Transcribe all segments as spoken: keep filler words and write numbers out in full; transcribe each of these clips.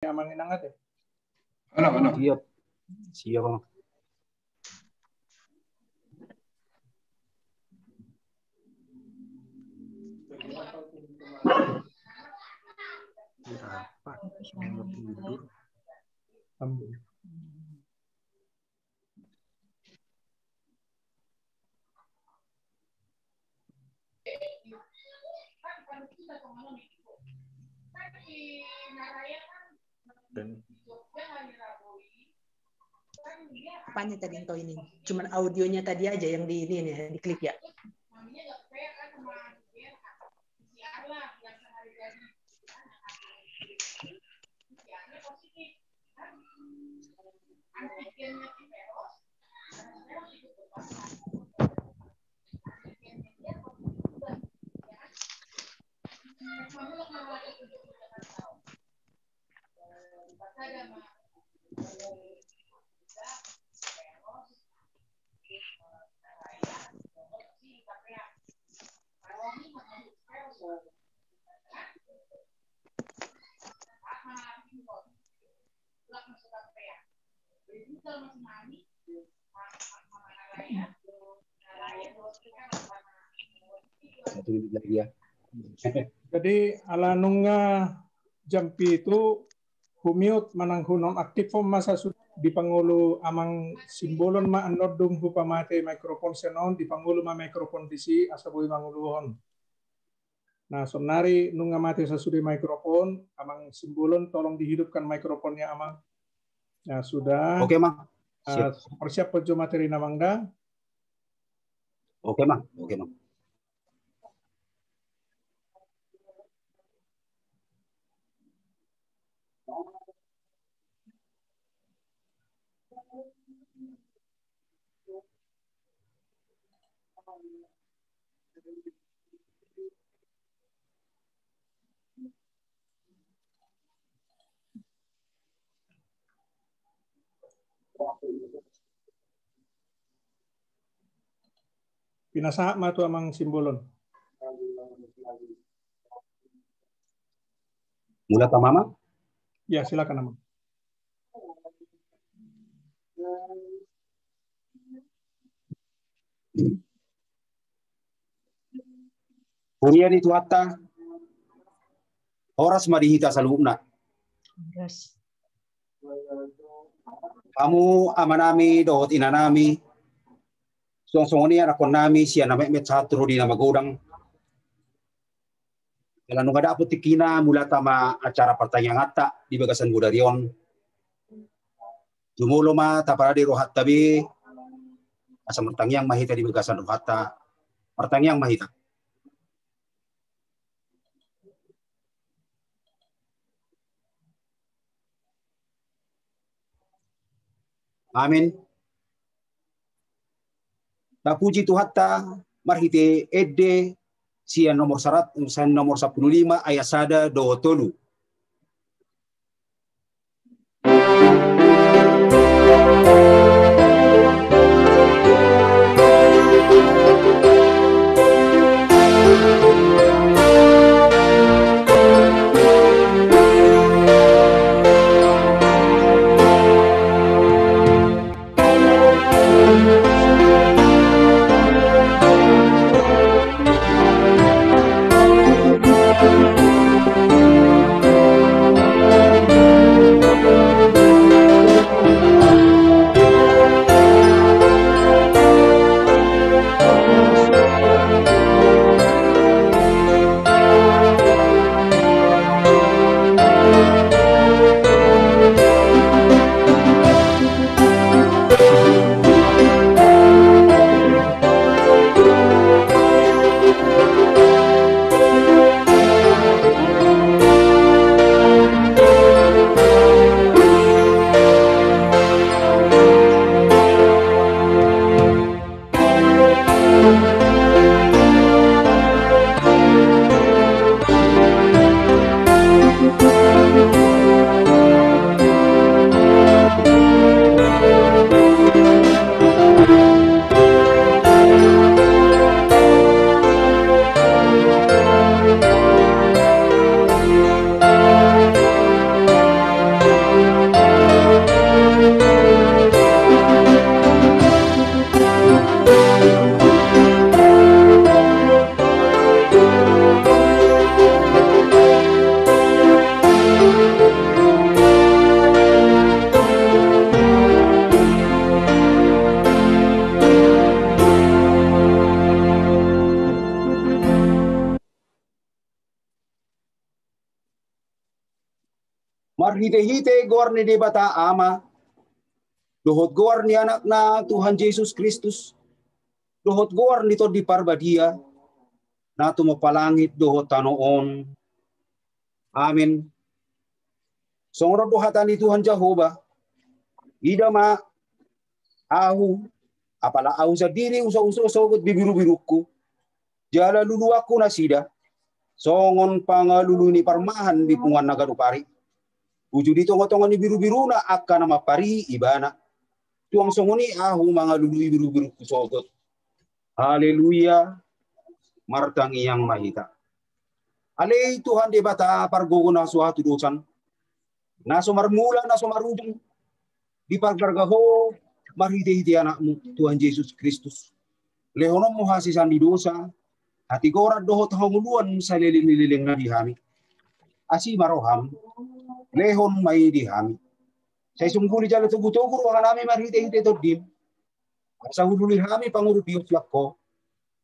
Amang Inang ate. Halo, halo. Siap. Siap, Amang. Kenapa? Selamat tidur. Ambil. Apanya tadi, Nto, ini? Cuman audionya tadi aja yang di ini, ini, di klik ya. Jadi, ala nunga jam pitu, hu-mute manang hunonaktifhon ma sasude. Di pangolu Amang Simbolon ma annon dung hupamate mikrofon sian on, di pangolu ma mikrofon disi asa boi mangoluhon. Nah, saonnari nunga mate sasude mikrofon Amang Simbolon, tolong dihidupkan mikrofonnya, Amang. Ya, sudah. Oke, Mang. Ah, siap. Persiaphon jo materina, Amang, da. Oke, Mang. Oke, Mang. Pinasahat ma tu Amang Simbolon. Mulak ma, Amang? Ya, silakan, Amang. Huria ni Tuhanta, horas ma di hita saluhutna. Horas. Hamu amanami dohot inanami, suang songon i anakkonnami sian na metmet sahat tu ro di na magodang. Jala nunga dapot tingkina, mulak ma acara partangianganta di bagasan bodari on. Jumolo ma taparade rohanta be, asa martangiang ma hita di bagasan rohanta. Martangiang ma hita. Amin. Tapuji Tuhanta marhite ende sian nomor sarat-, sian nomor sampulu lima ayat sada dohot tolu. Marhitehite goar ni Debata Ama, dohot goar ni Anakna Tuhan Jesus Kristus, dohot goar ni Tondi Parbadia, na tumompa langit dohot tano on. Amen. Songon on do hata ni Tuhan Jahowa: Ida ma, ahu, apala ahu sandiri husohusok sogot di birubirungku, jala luluanku nasida songon pangalului ni parmahan di punguan na ganup ari. Uju di tongatonga ni birubiruna angka na mampari ibana. Suang songon i ahu mangalului birubirungku sogot. Haleluya. Martangiang ma hita. Ale Tuhan Debata pargogo na so hatudosan, na so marmula na so marujung, dipargarga Ho marhitehite Anakmu Tuhan Jesus Kristus. Lehononmu hasesaan ni dosa, hatigoran dohot hangoluan saleleng ni lelengna di hami. Asi ma roham, lehon ma i di hami. Sai sungguli jala togutogu rohanami marhitehite Tondim, asa hulului hami pangurupion sian Ho,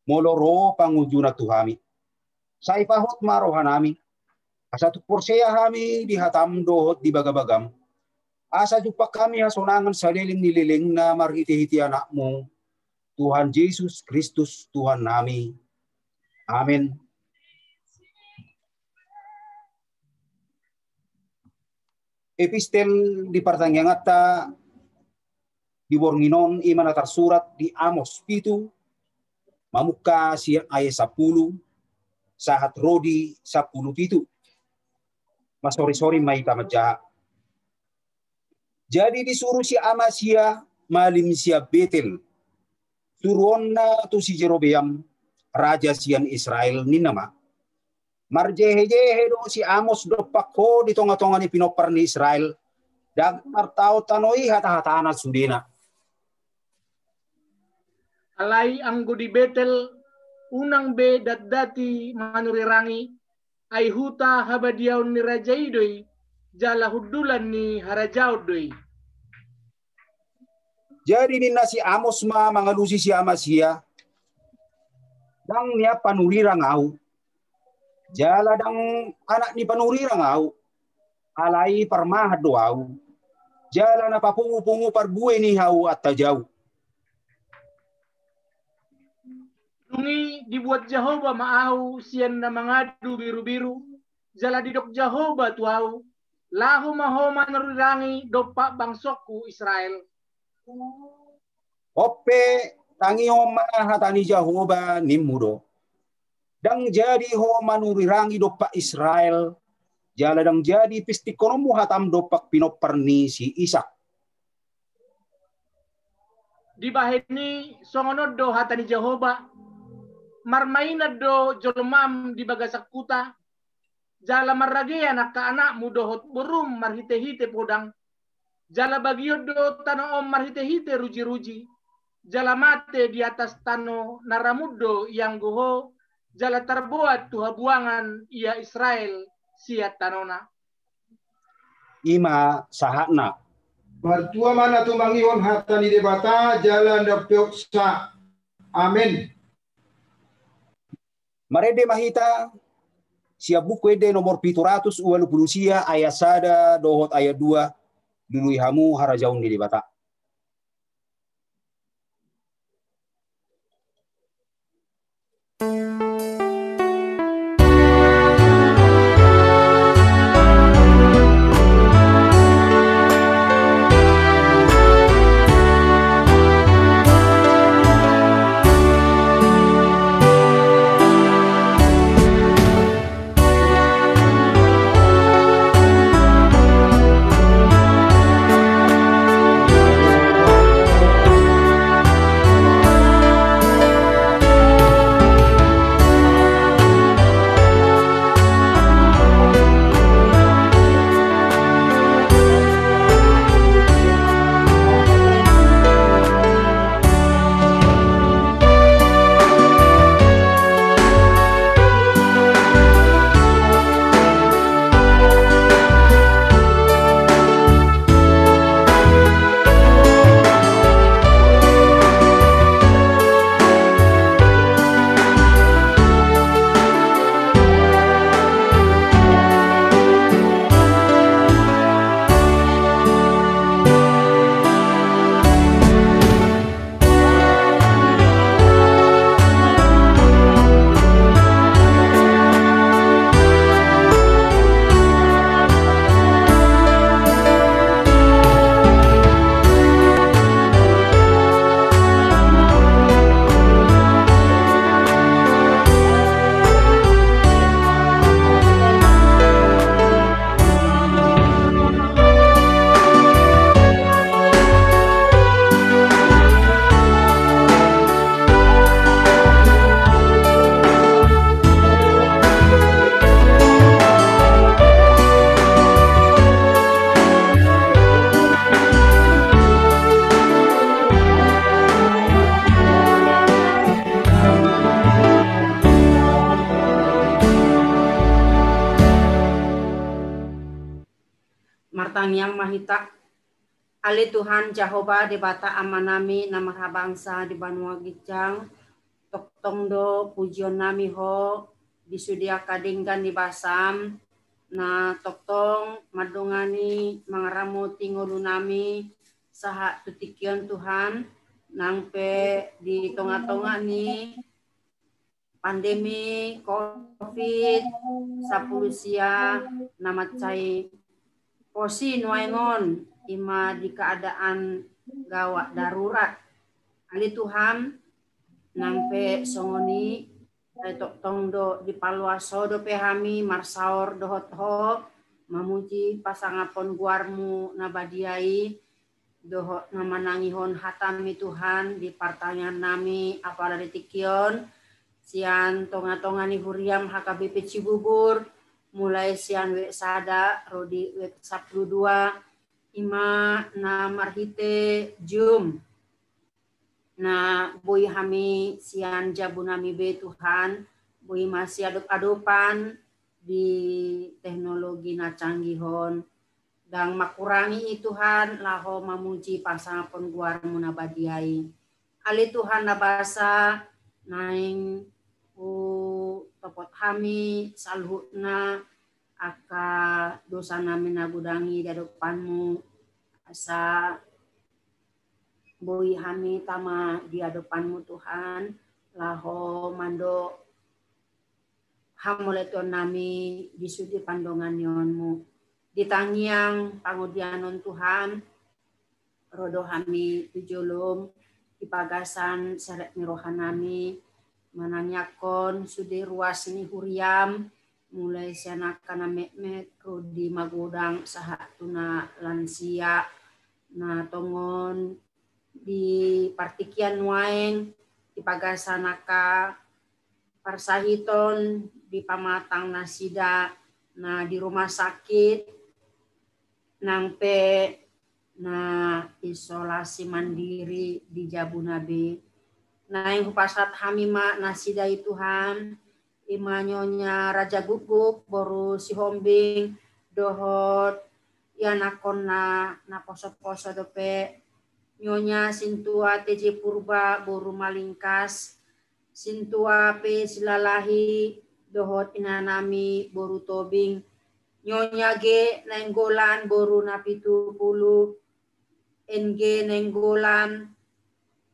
molo ro pangunjunan tu hami. Sai pahot ma rohanami, asa tung porsea hami di hatam dohot di bagabagam, asa jumpang hami hasonangan saleleng ni lelengna marhitehite Anakmu, Tuhan Jesus Kristus Tuhannami. Amen. Epistel di partangianganta di borngin on i ma na tarsurat di Amos pitu, mamungka sian ayat sampulu sahat ro di sampulu pitu. Masorisori ma hita manjaha. Jadi disuru si Amasia malim sian Betel, suruonna tu si Jerobeam, raja sian Israel, ninna ma: Marjehejehe do si Amos dompak ho di tongatonga ni pinompar ni Israel, ndang tartaon tano i hatahatana sudena. Alai anggo di Betel, unang be datdati manurirangi, ai huta habadiaon ni raja i do i, jala hundulan ni harajaon do i. Jadi ninna si Amos ma mangalusi si Amasia: Ndang nian panurirang ahu, jala ndang anak ni panurirang ahu, alai parmahan do ahu, jala na papungupungu parbue ni hau antajau. Dung i dibuat Jahowa ma ahu sian na mangadu birubiru, jala didok Jahowa tu ahu: Laho ma ho manurirangi dompak bangsongku Israel. On pe, tangihon ma hata ni Jahowa, nimmu do: Ndang jadi ho manurirangi dompak Israel, jala ndang jadi pistingkononmu hatam dompak pinompar ni si Isak. Dibahen i songon on do hata ni Jahowa: Marmainan do jolmam di bagasan huta, jala marragean angka anakmu dohot borum marhitehite podang, jala bagion do tano on marhitehite rujiruji, jala mate di atas tano na ramun do ianggo ho, jala tarboan tu habuangan ia Israel sian tanona. I ma sahatna. Martua ma na tumangihon hata ni Debata jala ndang peopsa. Amen. Marende ma hita sian Buku Ende nomor pitu ratus ualu pulu sia, ayat sada dohot ayat dua. Lului hamu harajaon ni Debata. Martangiang ma hita. Ale Tuhan Jahowa, Debata Amanami na marhabangsa di banua ginjang, tongtong do pujionnami Ho di sude angka denggan ni basaM, na tongtong mandongani, mangaramoti ngolunami sahat tu tingki on Tuhan, nang pe di tonga-tonga ni pandemi covid sampulu sia na mansai posi nuaeng on, i ma di keadaan gawat darurat. Ale Tuhan, nang pe songon i, ai tongtong do dipaloas Ho dope hami marsaor dohot Ho, mamuji pasangapon goarMu na badia i, dohot na manangihon hataMi Tuhan di partangiangannami, apala di tingki on, sian tonga-tonga ni huriaM H K B P Cibubur, mulai sian wijk sada ro di wijk sampulu dua, i ma na marhite Zoom. Na boi hami sian jabunami be Tuhan, boi masiadop-adopan di teknologi na canggih on. Ndang mangkurangi i Tuhan, laho mamuji pasangapon goarMu na badia i. Ale Tuhan na basa, naeng hutopot hami saluhutna angka dosanami na godang i di adopanMu, asa boi hami tama di adopanMu Tuhan, laho mandok hamauliatennami di sude pandonganionMu. Di tangiang pangodian on Tuhan, ro do hami tu joloM di bagasan serep ni rohanami, manangiangkon sude ruas ni huriaM, mulai sian angka na metmet ro di magodang sahat tu na lansia, na tongon di partingkian nuaeng di bagasan angka parsahiton di pamatang nasida na di rumah sakit, nang pe na isolasi mandiri di jabuna be. Naeng hupasahat hami ma nasida i Tuhan, i ma Nyonya Raja Guguk boru Sihombing, dohot ianakkonna na poso-poso dope, Nyonya Sintua T J Purba boru Malingkas, Sintua P Silalahi, dohot inanami boru Tobing, Nyonya G Nainggolan boru Napitupulu, N G Nainggolan,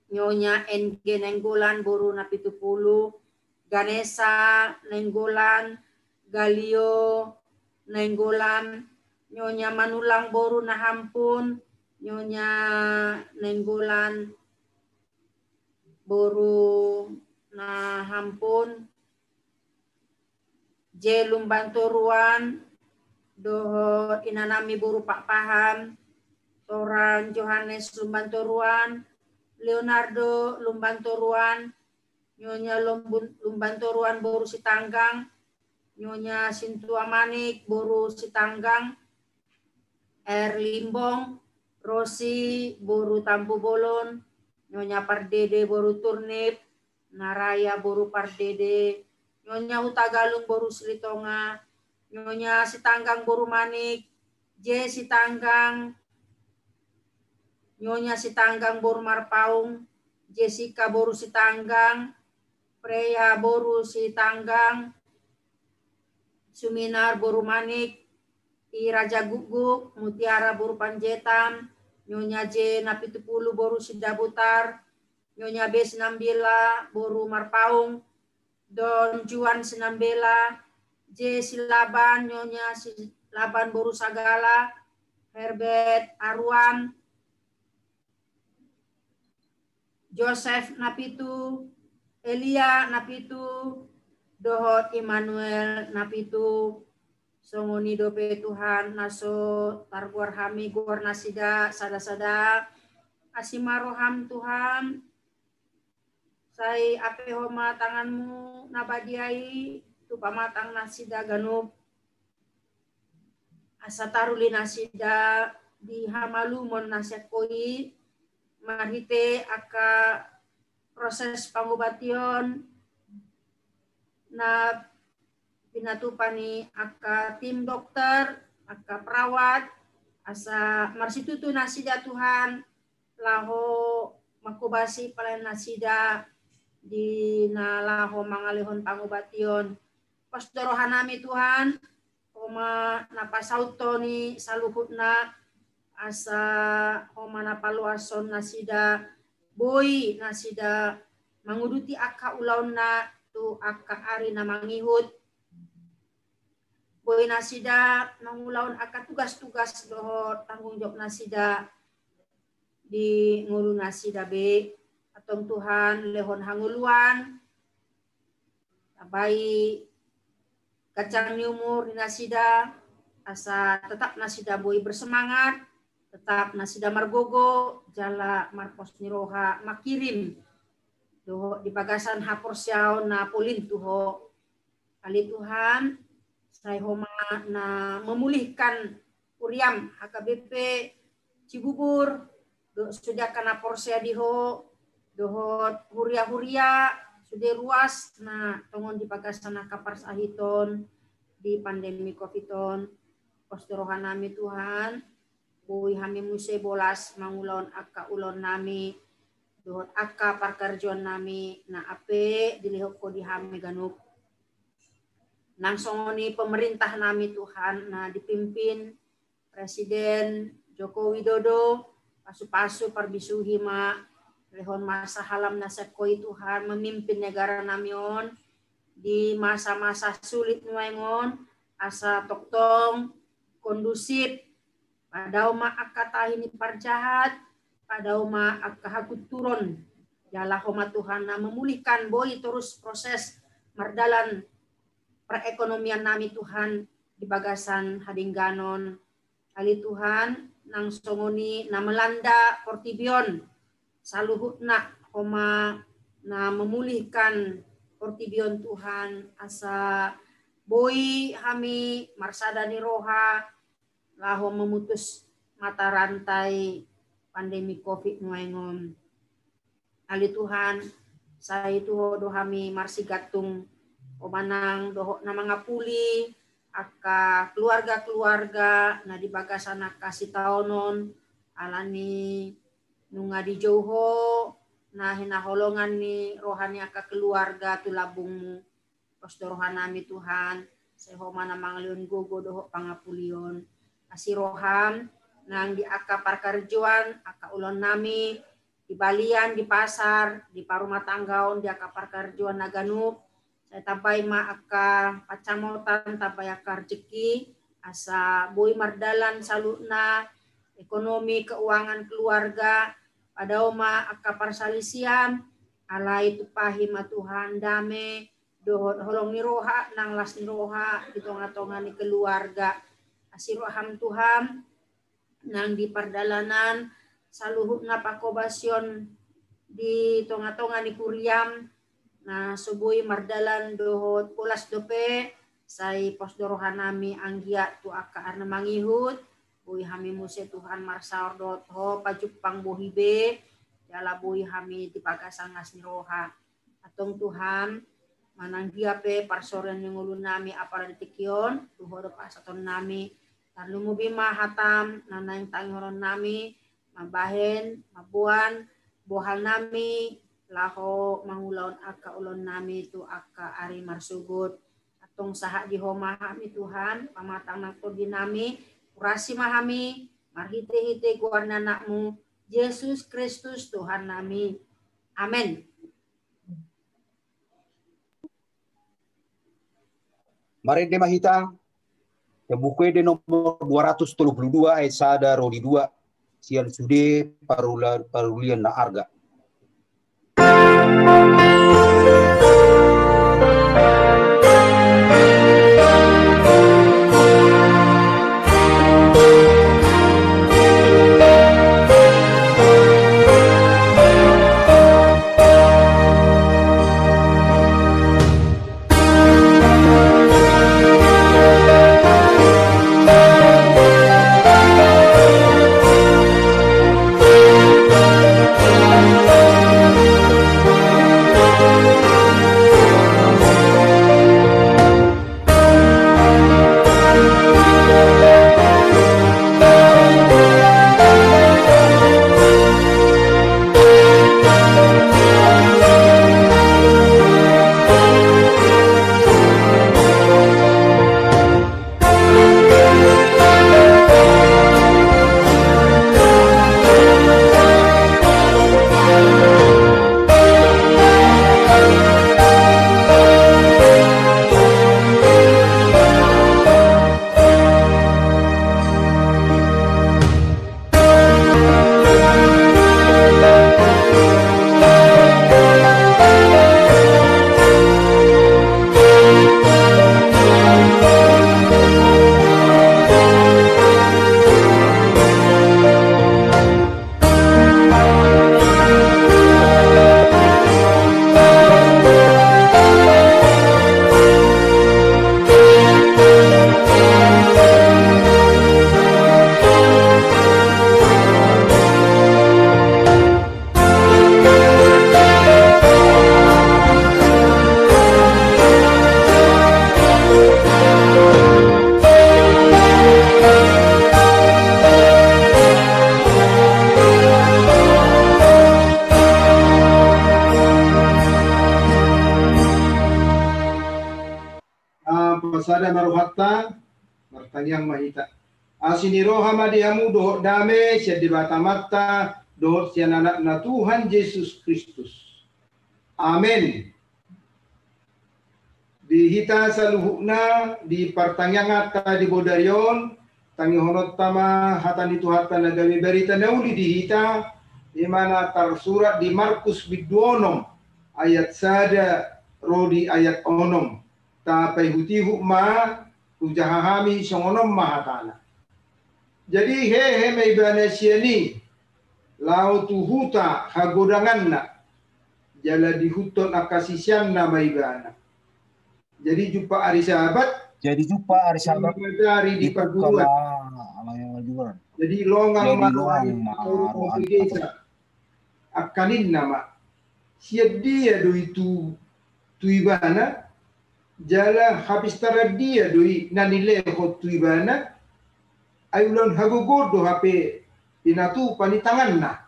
Nyonya N G Nainggolan boru Napitupulu, Ganesa Nainggolan, Galio Nainggolan, Nyonya Manulang boru Nahampun, Nyonya Nainggolan boru Nahampun, J Lumbantoruan, dohot inanami boru Pakpahan, Toran Johannes Lumbantoruan, Leonardo Lumbantoruan, Nyonya Lombun-, Lumbantoruan boru Sitanggang, Nyonya Sintua Manik boru Sitanggang, R Limbong, Rosi boru Tampubolon, Nyonya Pardede boru Turnip, Naraya boru Pardede, Nyonya Hutagalung boru Silitonga, Nyonya Sitanggang boru Manik, J Sitanggang, Nyonya Sitanggang boru Marpaung, Jessica boru Sitanggang, Freya boru Sitanggang, Suminar boru Manik, I Raja Guguk, Mutiara boru Panjetan, Nyonya J Napitupulu boru Sidabutar, Nyonya B Sinambela boru Marpaung, Don Juan Sinambela, J Silaban, Nyonya Silaban boru Sagala, Herbert Aruan, Joseph Napitu, Elia Napitu, dohot Immanuel Napitu. Songon i dope Tuhan na so targoar hami goar nasida sada-sada. Asi ma roham Tuhan, sai apeho ma tanganmu na badia i tu pamatang nasida ganup. Asa taruli nasida di hamalumon na sian Ho i, marhite angka proses pangobation na pinatupa ni angka tim dokter, angka perawat, Asa marsitutu nasida Tuhan, laho mangkobasi pelayan nasida di na laho mangalehon pangobation. Pos do rohanami Tuhan, Ho ma na pasaut hami saluhutna, asa Ho ma na paloashon nasida, boi nasida manguduti angka ulaonna tu angka ari na mangihut. Boi nasida mangulahon angka tugas-tugas dohot tanggung jawab nasida di ngolu nasida be. Antong Tuhan, lehon hangoluan, tambai ganjang ni umur di nasida, asa tetap nasida boi bersemangat, tetap nasida margogo, jala marpos ni roha mangkirim dohot di bagasan haporseaon na polin tu Ho. Ale Tuhan, sai Ho ma na memulihkan huriam H K B P Cibubur, dohot sude angka na porsea di Ho, dohot huria-huria sude ruas na tongon di bagasan angka parsahiton di pandemi covid on. Pos do rohanami Tuhan, boi hami muse bolas mangulahon angka ulaonnami dohot angka parkarejoannami na ampe dilehon Ho di hami ganup. Nang songon i pemerintah nami Tuhan, na dipimpin Presiden Joko Widodo, pasu-pasu parbisuhi ma, lehon ma sahalam na sian Ho i Tuhan memimpin negara nami on di masa-masa sulit nuaeng on, asa tongtong kondusif, padao ma angka tahi ni parjahat, padao ma angka hagunturon, jala Ho ma Tuhan na memulihkan boi torus proses mardalan perekonomian nami Tuhan di bagasan hadengganon. Ale Tuhan, nang songon i na melanda portibi on saluhutna, Ho ma na memulihkan portibi on Tuhan, asa boi hami marsada ni roha laho memutus mata rantai pandemi covid nuaeng on. Ale Tuhan, sai tu Ho do hami marsigantung, Ho ma nang dohot na mangapuli angka keluarga-keluarga na di bagasan angka sitaonon, alani nunga dijou Ho na hinaholongan ni roha ni angka keluarga tu lambungmu. Pos do rohanami Tuhan, sai Ho ma na mangalehon gogo dohot pangapulion. Asi roham nang di angka parkarejoan, angka ulaonnami, di balian, di pasar, di parumatanggaon, di angka parkarejoan na ganup, sai tambai ma angka pansamotan, tambai angka rejeki, asa boi mardalan saluhutna ekonomi keuangan keluarga, padao ma angka parsalisian, alai tumpahi ma Tuhan dame, dohot holong ni roha, nang las ni roha di tonga-tonga ni keluarga. Asi roham Tuhan, nang di pardalanan, saluhutna pangkobasion di tonga-tonga ni huriam, na so boi mardalan dohot bolas dope, sai pos do rohanami anggiat tu angka ari na mangihut, boi hami muse Tuhan marsaor dohot Ho pajumpang bohi be, jala boi hami di bagasan las ni roha. Antong Tuhan, manang dia pe parsaoran ni ngolunami apala di tingki on, tu Ho do pasahatonnami, tarlumobi ma hatam, na naeng tangihononnami, mambahen, mamboan, bohalnami, laho mangulahon angka ulaonnami tu angka ari marsogot. Antong sahat di Ho ma hami Tuhan, pamatang nang tondinami, urasi ma hami, marhite-hite goar ni anakmu, Jesus Kristus Tuhannami. Amen. Marende ma hita, sian Buku Ende nomor dua ratus tolu pulu dua ayat sada ro di dua, sian sude parula-, parulian na arga. Sada ma rohanta, martangiang ma hita. Asi ni roha ma di hamu dohot dame sian Debata Amanta dohot sian Anakna Tuhan Jesus Kristus. Amen. Di hita saluhutna, di partangianganta di bodari on, tangihononta ma hata ni Tuhanta na gabe barita na uli di hita, i ma na tarsurat di Markus bindu onom ayat sada ro di ayat onom. Tapaihutihut ma, hujaha hami songon on ma hatana. Jadi hehe ma ibana sian i, laho tu huta hagodanganna, jala diihuthon angka siseanna ma ibana. Jadi jumpa ari Sabat, Jadi jumpa ari Sabat, mangajari di parguruan. Jadi longang ma roha ni angka desa. Angka ninna ma, sian dia do i tu, tu ibana, jala hapistaran dia do i na nilehon tu ibana, ai ulaon hagogoon do hape pinatupa ni tanganna.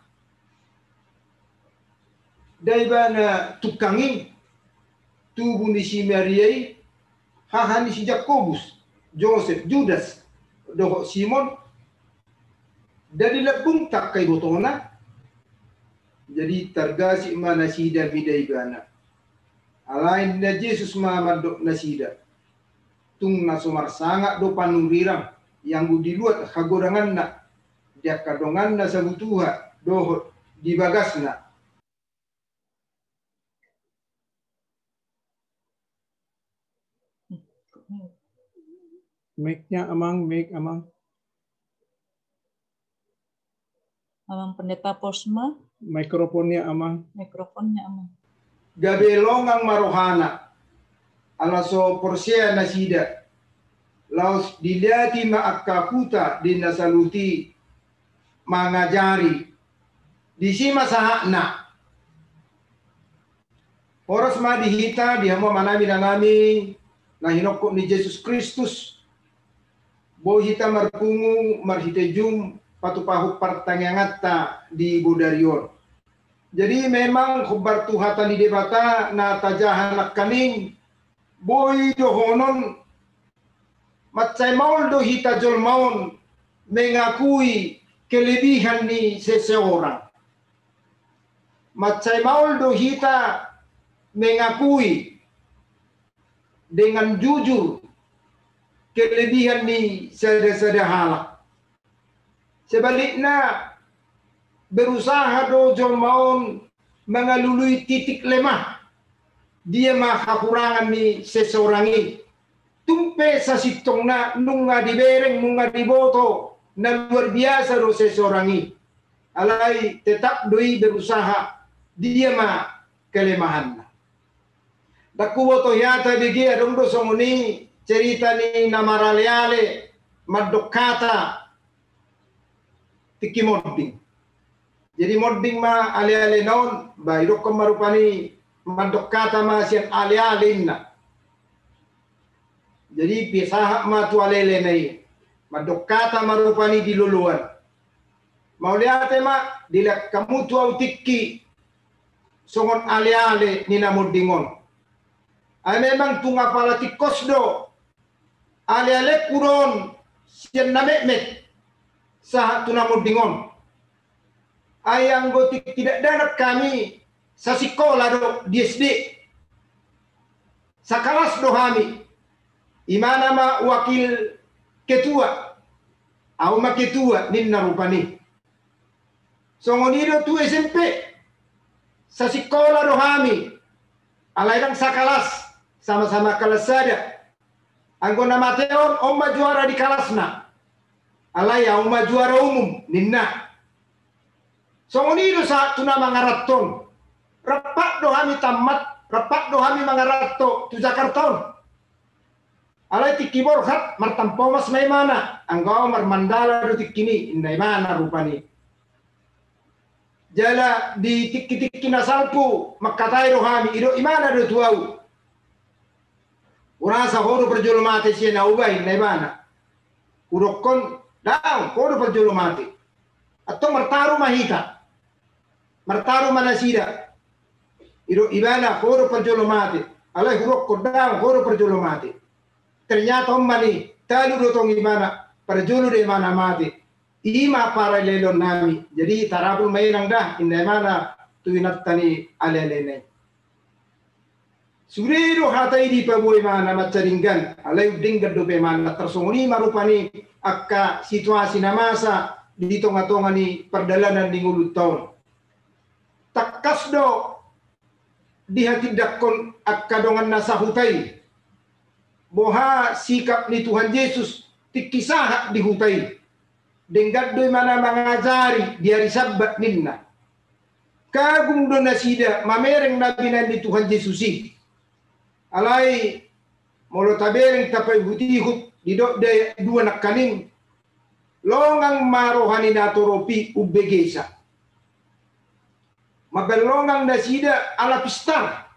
Nda ibana tungkang i, tubu ni si Maria i, haha ni si Jakobus, Josep, Judas, dohot Simon, nda di lambungta angka ibotona. Jadi targasip ma nasida mida ibana. Alai ninna Jesus ma mandok nasida, tung na so marsangap do panurirang, ianggo di luat hagodanganna, di angka donganna sabutuha dohot di bagasna. Mic-nya, Amang, mic, Amang. Amang Pendeta Posma. Mikrofonnya, Amang. Mikrofonnya, Amang. Gabe longang ma rohana, ala so porsea nasida. Laos diliati ma angka huta di na saluhut i, mangajari. Disi ma sahatna. Horas ma di hita, di hamu amanami, inanami, na hinophop ni Jesus Kristus. Boi hita marpungu marhite Zoom patupahon partangianganta di bodari on. Jadi memang hombar tu hata ni Debata na tajaha nangkaning, boi dohonon, mansai maol do hita jolma on mengakui kelebihan ni seseorang. Mansai maol do hita mengakui dengan jujur kelebihan ni sada-sada halak. Sebalikna, berusaha do jolma on mangalului titik lemah. Dia ma hahurangan ni seseorang i. Tung pe sasintongna nunga dibereng, nunga diboto na luar biasa do seseorang i. Alai tetap do i berusaha, dia ma kelemahanna. Ndang huboto hea tabege, adong do songon i cerita ni na maraleale mandok hata tingki monding. Jadi monding ma alealena on, ba idokkon ma rupani mandok hata ma sian aleale inna. Jadi pisahat ma tu alealena i, mandok hata ma rupani di loloan. Mauliate ma, dilehon hamu tu ahu tingki songon aleale ni na monding on. Ai memang tung apala tingkos do alealengku do on sian na metmet sahat tu na monding on. Ai anggo tingki dakdanak hami sasikola do di S D. Sakalas do hami. Imana ma wakil ketua. Ahu ma ketua ninna rupani. Songon i do tu S M P. Sasikola do hami. Alai ndang sakalas, sama-sama kalas sada. Anggo na mate on, on ma juara di kalasna. Alai ahu ma juara umum ninna. Songon i do sahat tu na mangaranto on. Rap do hami tammat, rap do hami mangaranto tu Jakarta on. Alai tingki borhat martampomas ma imana, anggo ahu marmandala do tingki ni, ninna imana rupani. Jala di tingki-tingki na salpu mangkatai do hami, didok imana do tu ahu. Hurasa ho do parjolo mate sian ahu ba, ninna imana. Hudokkon, daong, ho do parjolo mate. Antong martaru ma hita. Martaru ma nasida. Didok ibana, ho do parjolo mate. Alai hudokkon, daong, ho do parjolo mate. Ternyata on ma ni, talu do tong imana, parjolo do imana mate. I ma paraleloon nami. Jadi tarapul ma inang da, inda imana tu inanta ni alealena i. Sude do hata i dipaboa imana mansai denggan, alai denggan dope imana. Tarsongon i ma rupani angka situasi na masa di tonga-tonga ni pardalanan ni ngolunta on. Tangkas do dihatindangkon angka dongan na sahuta i boha sikap ni Tuhan Jesus tingki sahat di huta i. Denggan do imana mangajari di ari Sabbat ninna. Kagum do nasida mamereng na binahen ni Tuhan Jesus i. Alai molo tabereng tapaihut-ihut, didok di ayat dua nangkaning, longang ma roha ni natorop i umbegesa. Mambahen longang nasida ala pistar.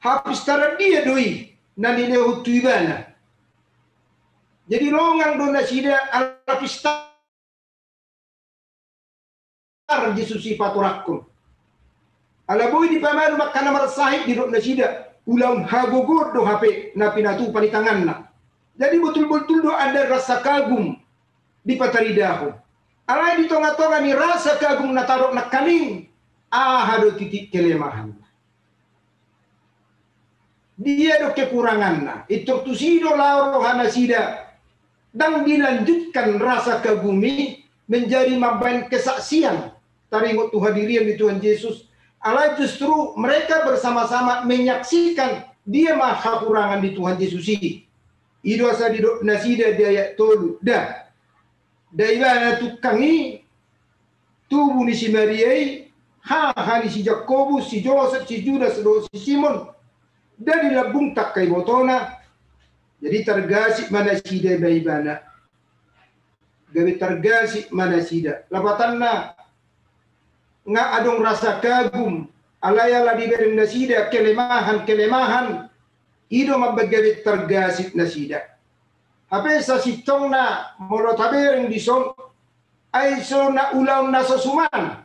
Hapistaran dia do i na nilehon tu ibana. Jadi longang do nasida ala pistar Jesus i patorangkon. Ala boi dipamalum angka na marsahit, didok nasida, ulaon hagogoon do hape na pinatupa ni tanganna. Jadi botul-botul do ada rasa kagum dipataridahon. Alai di tonga-tonga ni rasa kagum na tadok nangkaning, aha do titik kelemahanna? Dia do kekuranganna? Pintor tusi do laho roha nasida, ndang dilanjutkan rasa kagum i menjadi mambahen kesaksian taringot tu hadirion ni Tuhan Jesus. Alai justru mereka bersama-sama menyaksikan dia ma hahurangan ni Tuhan Jesus i. I do asa didok nasida di ayat tolu, da, da ibana tungkang i, tubu ni si Maria i, haha ni si Jakobus, si Josep, si Judas dohot si Simon, da di lambungta angka ibotona. Jadi targasip ma nasida ibana. Gabe targasip ma nasida. Lapatanna, nga adong rasa kagum, alai ala dibereng nasida kelemahan-kelemahan, i do mambahen gabe targasip nasida. Hape sasintongna molo tabereng dison, ai so na ulaon na so suman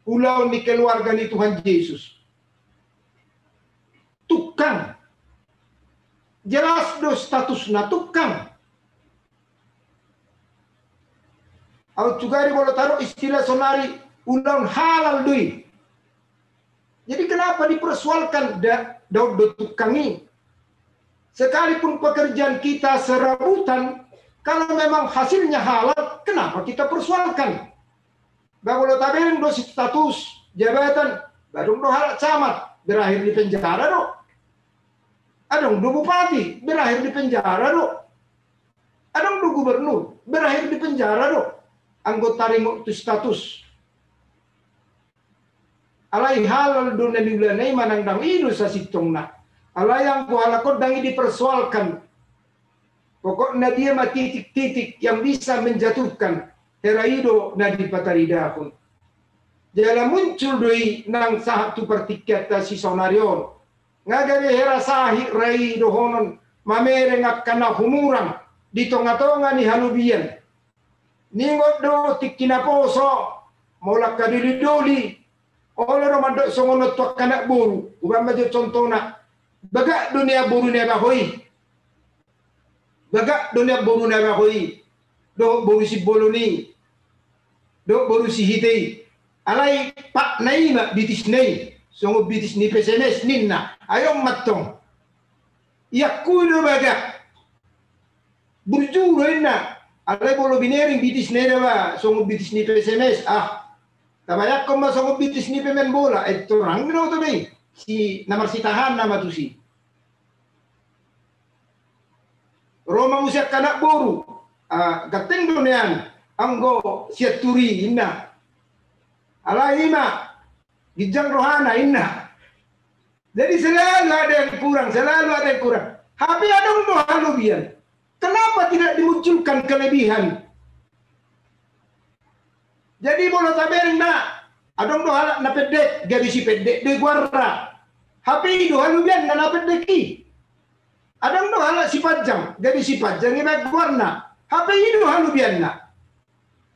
ulaon ni keluarga ni Tuhan Jesus. Tungkang. Jelas do statusna tungkang. Aut juga di molo tadok istilah sonari, ulaon halal do i. Jadi kenapa dipersoalkan? Da, da on do tungkang i. Sekalipun pekerjaan kita serabutan, kalau memang hasilnya halal, kenapa kita persoalkan? Ba molo tabereng do status jabatan, ba adong do halak camat, berakhir di penjara do. Adong do bupati, berakhir di penjara do. Adong do gubernur, berakhir di penjara do. Anggo taringot tu status. Alai halal do na niulana i manang ndang, i do sasintongna. Alai anggo halak on ndang i dipersoalkan. Pokokna dia ma titik-titik yang bisa menjatuhkan, hera i do na dipataridahon. Jala muncul do i nang sahat tu partingkianta sisaonari on. Nga gabe hera sahit ra i dohonon mamereng angka na humurang di tonga-tonga ni halobian. Ningot do tingki naposo, molo angka doli-doli, olo do mandok songon on tu angka anak boru. Ubaen ma jo contohna, bagak do nian boru ni abaho i. Bagak do nian boru ni abaho i, dohot boru simbolon i, dohot boru sihite i. Alai patna i ma bitisna i, songon bitis ni pesemes ninna. Ai on ma tong. Iangkui do bagak. Burju do inna. Alai molo binering bitisna i da ba songon bitis ni pesemes, ah. Tabayangkon ma songon bitis ni pemain bola, eh, torang do oto be i. Si na marsitahanna ma tusi. Ro ma muse angka anak boru, ah, ganteng do nian anggo sianturi inna. Alai i ma, ginjang rohana inna. Jadi selalu ada yang kurang, selalu ada yang kurang. Hape adong do halobian. Kenapa tidak dimunculkan kelebihan? Jadi molo tabereng da, adong do halak na pendek, gabe si pendek do i goarna. Hape i do halobianna na pendek i. Adong do halak si panjang, gabe si panjang i ma goarna. Hape i do halobianna.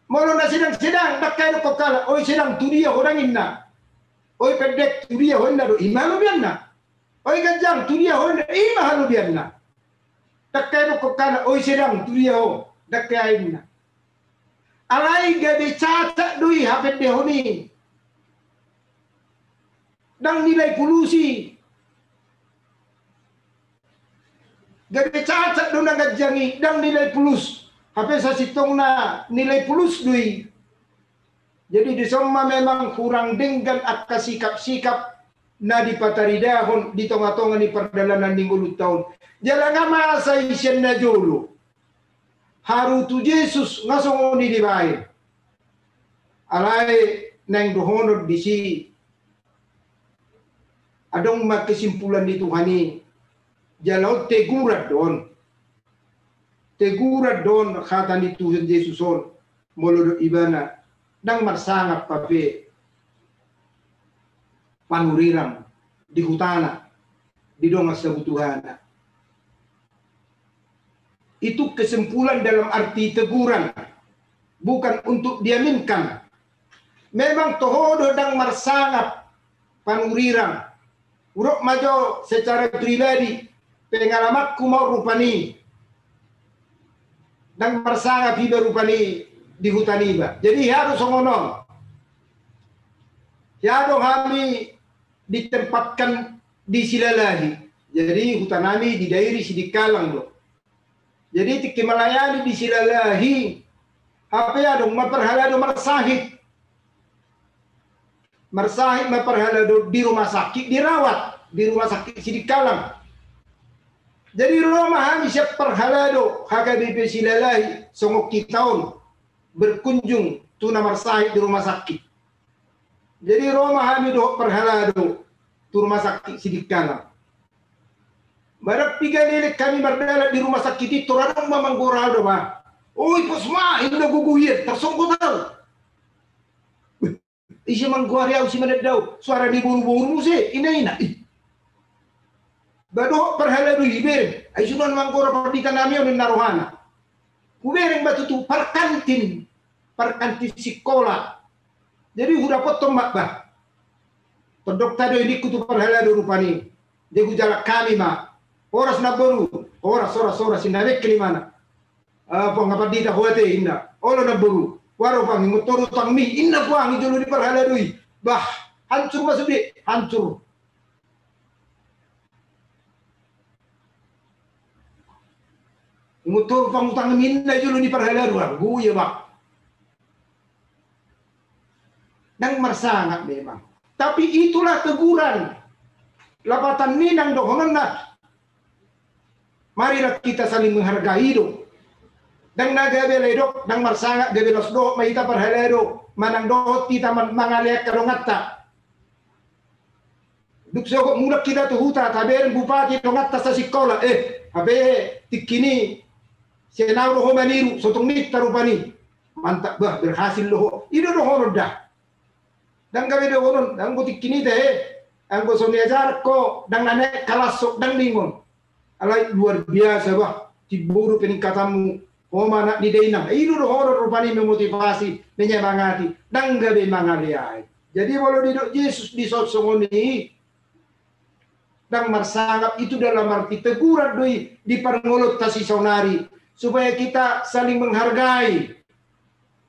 Molo na sedang-sedang, ndang hea dohonon halak, oi sedang, tu dia ho dang inna. Oi pendek, tu dia ho inna do, i ma halobianna. Oi ganjang, tu dia ho inna, i ma halobianna. Ndang hea dohonon hana, "Oi sedang, tu dia ho?" Ndang hea inna. Alai gabe cacat do i hapendehon i. Ndang nilai pulus i. Gabe cacat do na ganjang i, ndang nilai pulus. Hape sasintongna nilai pulus do i. Jadi dison ma memang hurang denggan angka sikap-sikap na dipataridahon di tonga-tonga ni pardalanan ni ngolunta on. Jala nga masa i sian na jolo. Haru tu Jesus nga songon i dibaen. Alai naeng dohonon disi, adong ma kesimpulan ni Tuhan i, jala on teguran do on. Teguran do on hata ni Tuhan Jesus on, molo didok ibana, ndang marsangap hape panurirang di hutana, di dongan sabutuhana. Itu kesimpulan dalam arti teguran, bukan untuk diaminkan. Memang toho do ndang marsangap panurirang. Hudok ma jo secara pribadi, pengalamanku ma rupani. Ndang marsangap iba rupani di huta niba. Jadi hea do songon on. Hea do hami ditempatkan di Silalahi. Jadi hutanami di Dairi Sidikalang do. Jadi tingki melayani di Silalahi, hape adong ma parhalado marsahit. Marsahit ma parhalado di rumah sakit, dirawat di rumah sakit Sidikalang. Jadi ro ma hami sian parhalado H K B P Silalahi songon hita on berkunjung tu na marsahit di rumah sakit. Jadi ro ma hami dohot parhalado tu rumah sakit Sidikalang. Marpinggan leleng hami mardalan di rumah sakit i, tor adong ma manggora au do ba. "Oi, pos ma," inna, "gogo hian, tarsonggot au." "Ise manggora au, ise mananda au? Suara ni boruboru muse," inna, inna. Ih. Ba dohot parhalado i bereng. "Ai sude na manggora pandita nami on," inna rohana. Hubereng ba tutu parkantin, parkantin sikola. Jadi hudapothon ma ba. Tondongta do i, ningku tu parhalado rupani. Jadi hujalang hami ma. "Horas namboru." "Horas, horas, horas," inna, bengkel imana. "Ah, puang, nga pandita ho ate?" inna. "Olo namboru." "Huaro puang, ingot ho do utangmi," inna puang i jolo ni parhalado i. Bah, hancur ma sude, hancur. "Ingot ho do puang utangmi," inna jolo ni parhalado, ah, gogo ia bah. Ndang marsangap memang. Tapi itulah teguran. Lapatan ni na dohononna. Marilah kita saling menghargai do. Ndang na gabe, lae, dok, ndang marsangap gabe laos dohot ma hita parhalado manang dohot hita man-, mangaleai angka donganta. Dung sogot mulak hita tu huta, tabereng bupati donganta sasikola, "Eh, hape tingki ni sian ahu do ho maniru, so tung ninta rupani." Mantap, bah, berhasil do ho. I do dohonon da. Ndang gabe dohonon, ndang, anggo tingki ni tahe, anggo so niajaran ho, ndang na naek kalas ho, ndang ningon. Alai luar biasa, bah, timbo do peningkatanmu. Ho ma anak ni dainang. I do dohonon rupani memotivasi, menyemangati. Ndang gabe mangaleai. Jadi molo didok Jesus dison songon i, ndang marsangap, itu dalam arti teguran do i di parngoluonta sisaonari, supaya kita saling menghargai.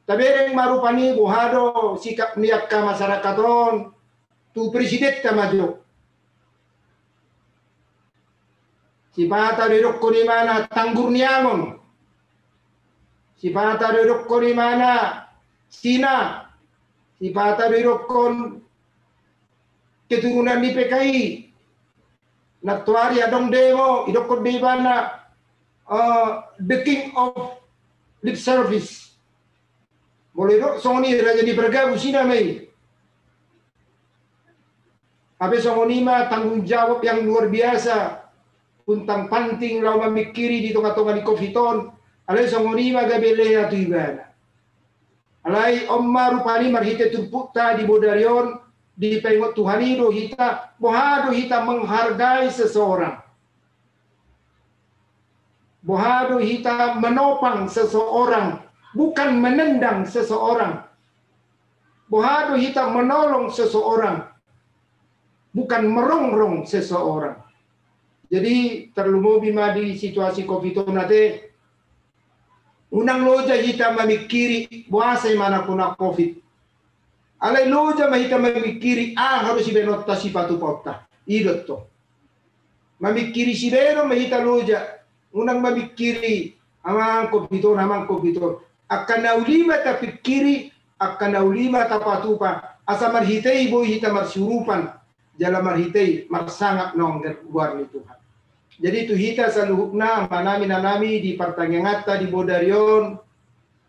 Tabereng ma rupani boha do sikap ni angka masyarakat on tu presidenta ma jo. Sipata do idokkon imana Tanggur Niangon. Sipata do idokkon imana Sina. Sipata do idokkon keturunan ni P K I. Nantoari adong demo, idokkon do ibana, eh, the king of lip service. Molo idok songon i, raja ni pargabus, i nama i. Hape songon i ma tanggung jawab yang luar biasa, puntang panting laho mamingkiri di tonga-tonga ni covid on, alai songon i ma gabe lea tu ibana. Alai on ma rupani marhite turpukta di bodari on, dipaingot Tuhan i do hita, boha do hita menghargai seseorang. Boha do hita menopang seseorang, bukan menendang seseorang. Boha do hita menolong seseorang, bukan merongrong seseorang. Jadi tarlumobi ma di situasi covid on ate, unang loja hita mamingkiri boasa i manang hona covid. Alai loja ma hita mamingkiri aha do sibaenonta, sipatupaonta. I do tong. Mamingkiri sibaenon ma hita loja. Unang mamingkiri amang covid on, amang covid on. Angka na uli ma tapingkiri, angka na uli ma tapatupa, asa marhite i boi hita marsiurupan jala marhite i marsangap naung goar ni Tuhan. Jadi tu hita saluhutna, amanami, inanami, di partangianganta di bodari on,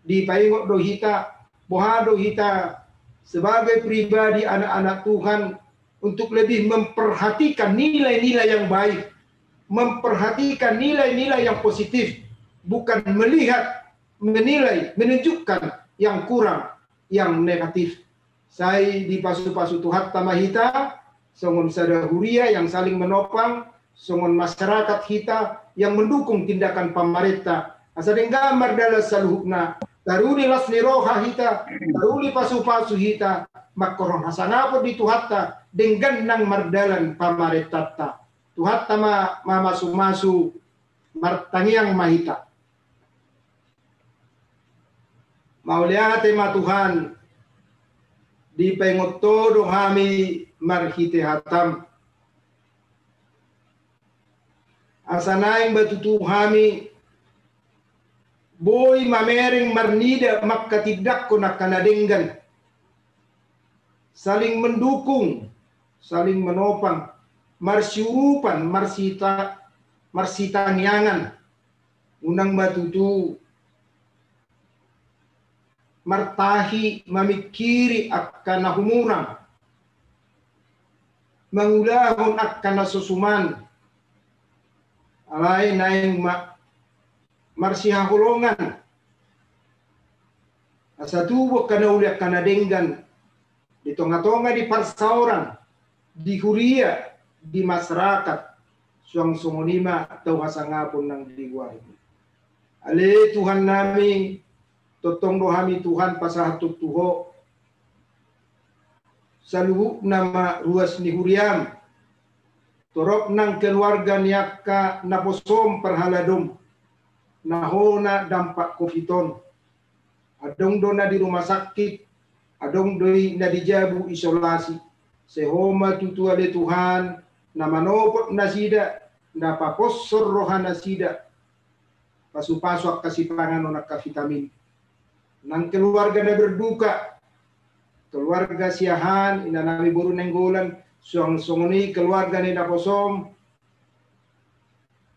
dipaingot do hita, boha do hita sebagai pribadi, anak-anak Tuhan, untuk lebih memperhatikan nilai-nilai yang baik, memperhatikan nilai-nilai yang positif, bukan melihat, menilai, menunjukkan yang kurang, yang negatif. Sai dipasupasu Tuhanta ma hita songon sada huria yang saling menopang, songon masyarakat hita yang mendukung tindakan pamarenta. Asa denggan mardalan saluhutna, taruli las ni roha hita, taruli pasupasu hita, mangkorhon hasangapon di Tuhanta, denggan nang mardalan pamarentanta. Tuhanta ma mamasumasu. Martangiang ma hita. Mauliate ma Tuhan, dipaingot Ho do hami marhite hataM. Asa naeng ma tutu hami boi mamereng marnida manghatindanghon angka na denggan. Saling mendukung, saling menopang, marsiurupan, marsita-, marsitangiangan. Unang ma tutu martahi mamingkiri angka na humurang, mangulahon angka na so suman, alai naeng ma marsihaholongan, asa tubu angka na uli, angka na denggan di tongatonga ni parsaoran, di huria, di masyarakat, suang songon i ma tau hasangapon nang di goarMu. Ale Tuhan nami, tongtong do hami Tuhan pasahathon tu Ho saluhutna ma ruas ni huriaM, torop nang keluarga ni angka naposoM parhaladoM, na hona dampak covid on. Adong do na di rumah sakit, adong do i na di jabu isolasi. Sai Ho ma tutu ale Tuhan, na manopot nasida, na paposhon roha nasida, pasupasu angka sipanganon, angka vitamin. Nang keluarga na berduka, keluarga Siahaan, inanami boru Nainggolan, suang songon i keluarga ni naposoM,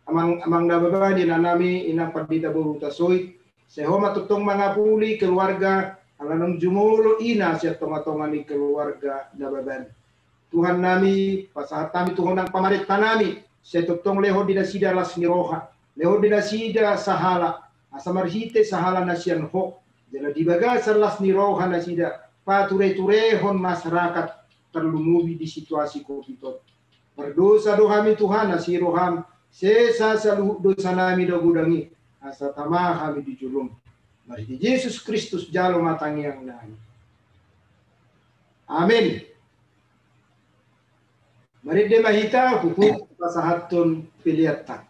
amang, amang Nababan, inanami, inang pandita boru Hutasoit, sai Ho ma tongtong mangapuli keluarga, ala naung jumolo ina sian tongatonga ni keluarga Nababan. Tuhan nami, pasahat hami tu Ho nang pamarenta nami, sai tongtong lehon di nasida las ni roha, lehon di nasida sahala, asa marhite sahala na sian Ho, jala di bagasan las ni roha nasida, patureturehon masyarakat, tarlumobi di situasi covid on. Mardosa do hami Tuhan, asi rohaM, sesa saluhut dosa nami na godang i, asa tama hami di joloM. Marhite Jesus Kristus jalo ma tangiang nami. Amen. Marende ma hita, huhut pasahathon peleanta.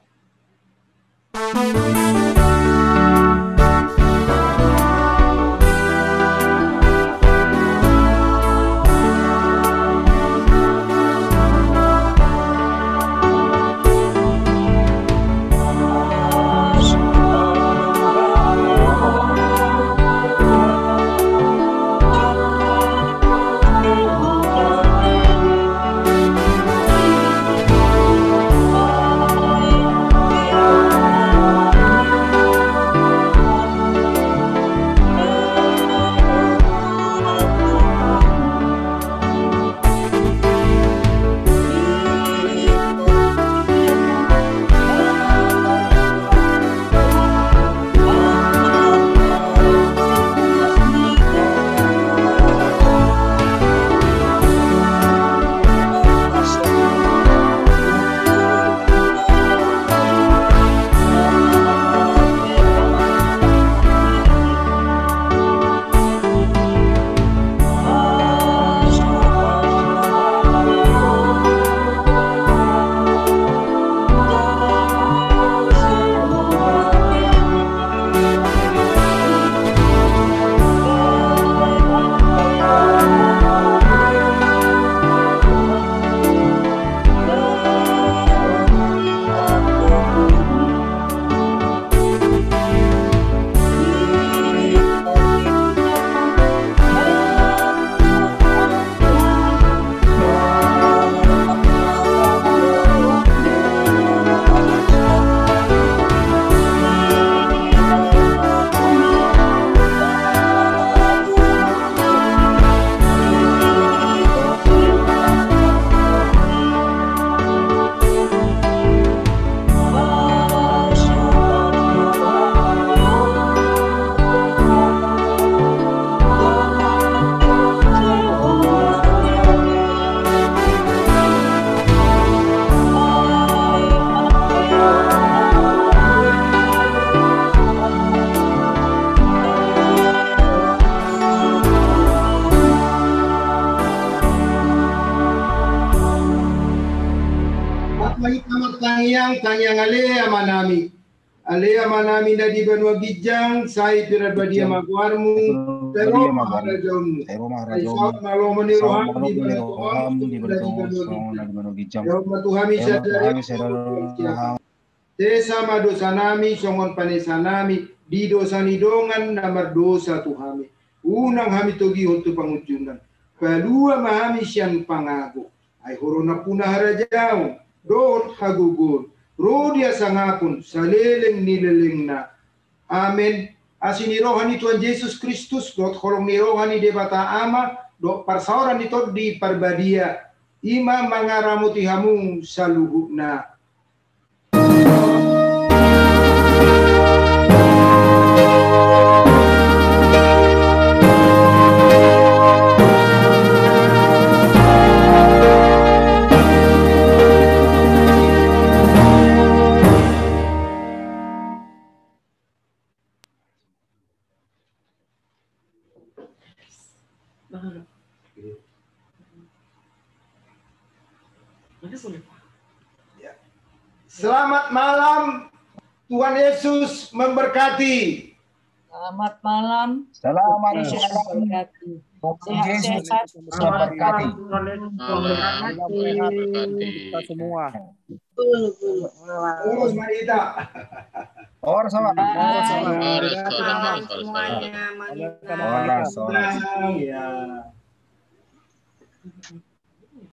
Tangiang, tangiang ale Amanami. Ale Amanami na di banua ginjang, sai pinarbadia ma goarmu, sai ro ma harajaonmu. Sai saut ma lomo ni roham di banua tonga on, songon na di banua ginjang. Lehon ma tu hami sadari on. Sesa ma dosanami songon panesanami di dosa ni dongan na mardosa tu hami. Unang hami togihon tu pangunjunan. Palua ma hami sian pangago. Ai ho do nampuna harajaon dohot hagogoon, ro di hasangapon saleleng ni lelengna. Amen. Asi ni roha ni Tuhan Jesus Kristus, dohot holong ni roha ni Debata Ama, dohot parsaoran ni Tondi Parbadia, i ma mangaramoti hamu saluhutna. Ya. Selamat malam, Tuhan Yesus memberkati. Selamat malam. Selamat malam. Tuhan Yesus memberkati. Tuhan Yesus memberkati. Sehat-sehat. Selamat malam, Tuhan Yesus memberkati. Kita semua. Horas ma hita. Horas ma. Horas, horas, horas, horas. Horas, horas. Horas, horas. Ya.